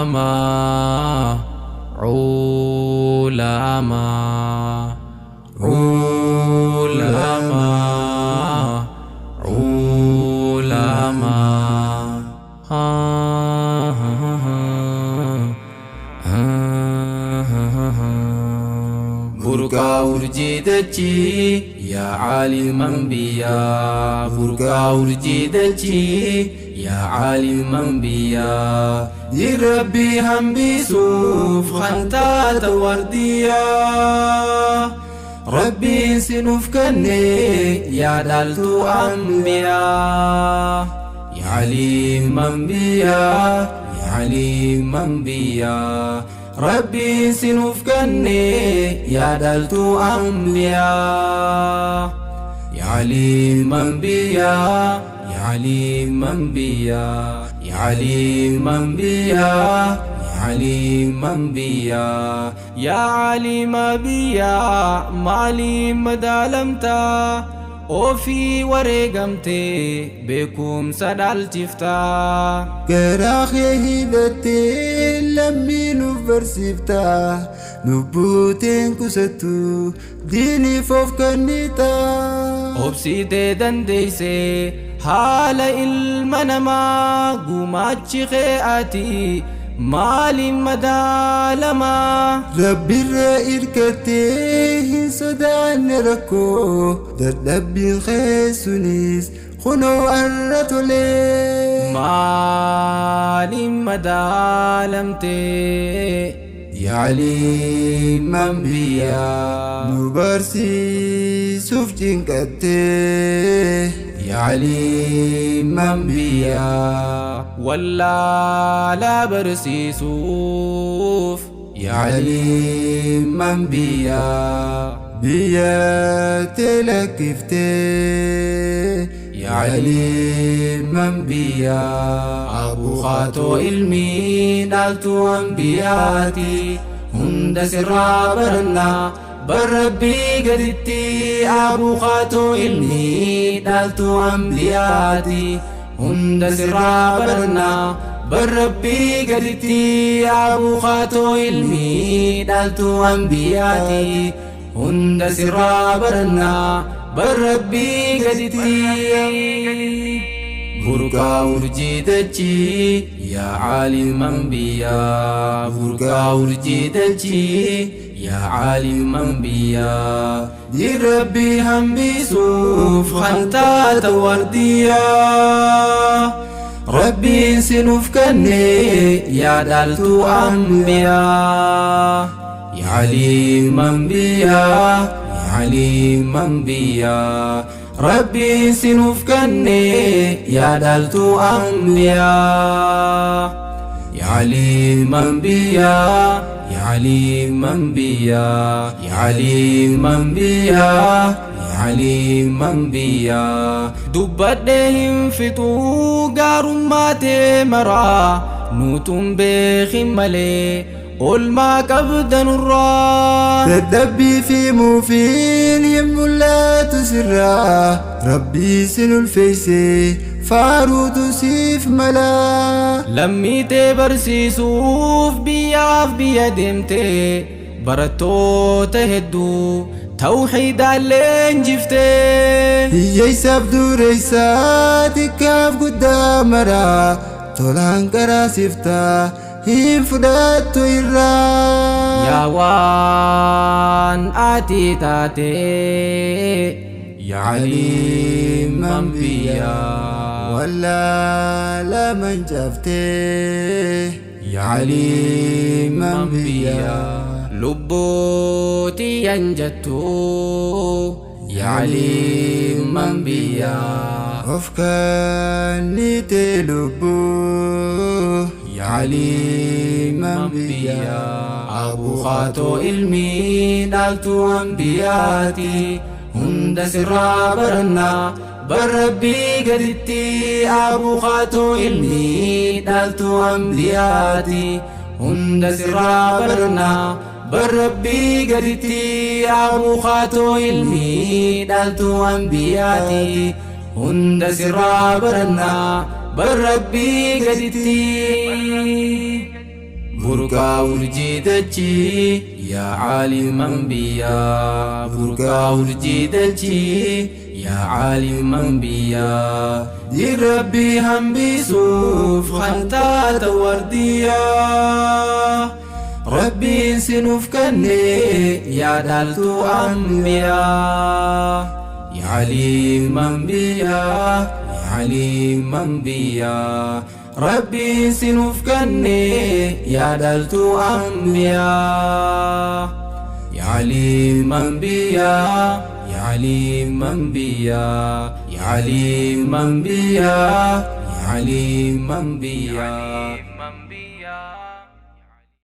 Ulamaa, ulamaa, ulamaa, ulamaa. Burqaa urjii dachii, yaa caalima anbiyaa. Burqaa urjii dachii, yaa caalima anbiyaa. Diin Rabbii hambisuuf kan taata wardiyaa. Rabbiin si nuuf kenne, yaa dhaaltuu anbiyaa. Yaa caalima anbiyaa, yaa caalima anbiyaa. Rabbiin si nuuf kenne, yaa dhaaltuu anbiyaa. Yaa caalima anbiyaa, yaa caalima anbiyaa. Yaa caalima anbiyaa, yaa caalima anbiyaa. Yaa caalima biyyaa, maaliin madaalamtaa? Ofii wareegamtee beekumsa dhaalchiftaa. Garaa kee hidhattee lammii nuuf barsiiftaa. Lubbuuteen qusattu, diiniif of kennitaa. Obsitee dandeeysee haala ilma namaa, gumaachi kee ati maaliin madaalamaa? Rabbirra irkattee hin sodaanne rakkoo, dadhabbiin keessunis kunoo arra tolee. Maaliin madaalamtee, yaa caalima anbiyaa? Nu barsiisuuf cinqattee, yaa caalima anbiyaa. Wallaalaa barsiisuuf, yaa caalima anbiyaa. Biyya telakkiftee, yaa caalima anbiyaa. Abukaatoo ilmii, dhaaltuu anbiyaati, hunda sirraa barannaa bar Rabbii gaditti. Abukaatoo ilmii, dhaaltuu anbiyaati, hunda sirraa barannaa bar Rabbii gaditti. Abukaatoo ilmii, dhaaltuu anbiyaati, hunda sirraa barannaa bar Rabbii gaditti. Burqaa urjii dachii, yaa caalima anbiyaa. Burqaa urjii dachii, yaa caalima anbiyaa. Diin Rabbii hambisuuf kan taata wardiyaa. Rabbiin si nuuf kenne, yaa dhaaltuu anbiyaa. Yaa caalima anbiyaa, yaa caalima anbiyaa. Rabbiin si nuuf kenne, yaa dhaaltuu anbiyaa. Yaa caalima anbiyaa, yaa caalima anbiyaa. Yaa caalima anbiyaa, yaa caalima anbiyaa. Dubbadhee hin fixuu gaarummaa tee maraa, nutuun beekin malee oolmaa qabdanurraa. Dadhabbii fi muufiin hin mul'atu sirraa, Rabbii sin ulfeeyse, faaruutu siif mala. Lammii tee barsiisuuf biyyaaf biyya deemtee, barattoota hedduu tawxiidaan leenjiftee. Hiyyeessaaf dureessaa, xiqqaaf guddaa maraa, tolaan qaraasiftaa, hin fudhattu irraa. Yaa waan ati taatee, yaa caalima anbiyaa. Wallaala mancaaftee, yaa caalima anbiyaa. Lubbuutiyyan jettu, yaa caalima anbiyaa. Of kennite lubbuu, yaa caalima anbiyaa. Abukaatoo ilmii, dhaaltuu anbiyaati, hunda sirraa barannaa bar Rabbii gaditti. Abukaatoo ilmii, dhaaltuu anbiyaati, hunda sirraa barannaa bar Rabbii gaditti. Abukaatoo ilmii, dhaaltuu anbiyaati, hunda sirraa barannaa. Bar Rabbii gaditti. Burqaa urjii dachii, yaa caalim anbiyaa. Burqaa urjii dachii, yaa caalim anbiyaa. Diin Rabbii hambisuuf hantaata wardiyaa. Rabbiin sinuuf kenne yaa dhaaltuu anbiyaa. Yaa caalim anbiyaa, yaa caalim anbiyaa. Rabbiin sinuuf kenne yaa dhaaltuu anbiyaa. Yaa caalim anbiyaa, yaa caalim anbiyaa. Yaa caalim anbiyaa, yaa caalim anbiyaa.